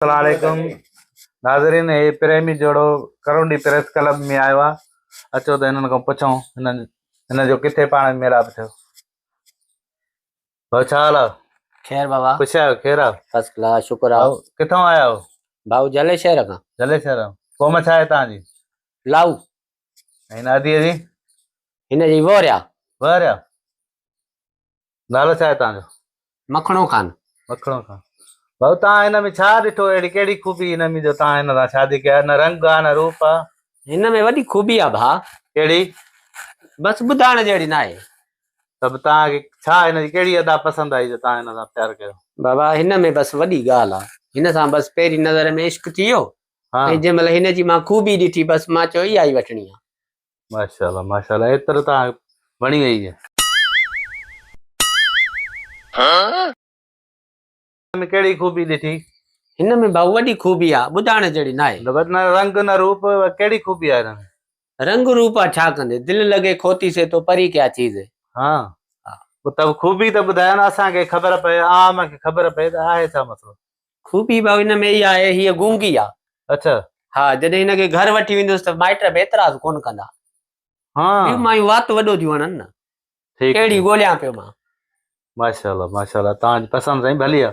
السلام عليڪم ناظرين هي پريمي جوڙو ڪرونڊي پريس ڪلب ۾ آيو آ اچو ته هنن کان پڇون هنن هن جو ڪٿي پاڻ ۾ ميلاپ ٿيو ڀاء ڇا حال آ خير بابا خوش آهيو خير آ فرسٽ ڪلاس شڪر آ ڪٿان آيا آهيو ڀائو جلي شهر کان جلي شهر قوم ڇا آهي توهان جي لائو ۽ ناديء جي هن جي ووريا ووريا نالو ڇا آهي توهان جو؟ مکڻو خان. مکڻو خان. ڀائو توهان هن ۾ ڇا ڏٺو اهڙي ڪهڙي خوبي هن ۾ جو توهان هن سان شادي ڪئي آهي نه رنگ آهي نه روپ آهي. هن ۾ وڏي خوبي آهي ڀاء. ڪهڙي؟ بس ٻڌائڻ جهڙي ناهي. ته به توهان کي ڇا هن جي ڪهڙي ادا پسند آئي جو توهان هن سان پيار ڪيو؟ بابا هن ۾ بس وڏي ڳالهه آهي. هن سان بس پهرين نظر ۾ عشق ٿي ويو ۽ جنهن مهل هن جي مان خوبي ڏٺي بس مان چيو اها ئي وٺڻي آهي. ماشاءالله ماشاءالله ايترو تان وڻي وئي هي. ۾ ڪهڙي خوبي ڏٺي؟ هن ۾ ڀائو وڏي خوبي آ ٻڌائڻ جهڙي ناهي. نه رنگ نه روپ ڪهڙي خوبي آ هن ۾؟ رنگ روپ آ ڇا ڪندي دل لڳي کوتي سي تو پري ڪيا چيز هي. ها پوء ته خوبي ته ٻڌايو نه اسان کي خبر پئي عام کي خبر پئي ته آهي ڇا مسئلو. خوبي ڀائو هن ۾ اها آهي هيء گونگي آ. اڇا. ها جڏهن هن کي گهر وٺي ويندس ته مائٽ به اعتراض ڪونه ڪندا. ها. ٻيون مايون وات وڏو ٿيون هڻن نه. ٺيڪ. ڪهڙي ڳوليان پيو مان. ماشاءالله ماشاءالله توهان جي پسند سائين ڀلي آ.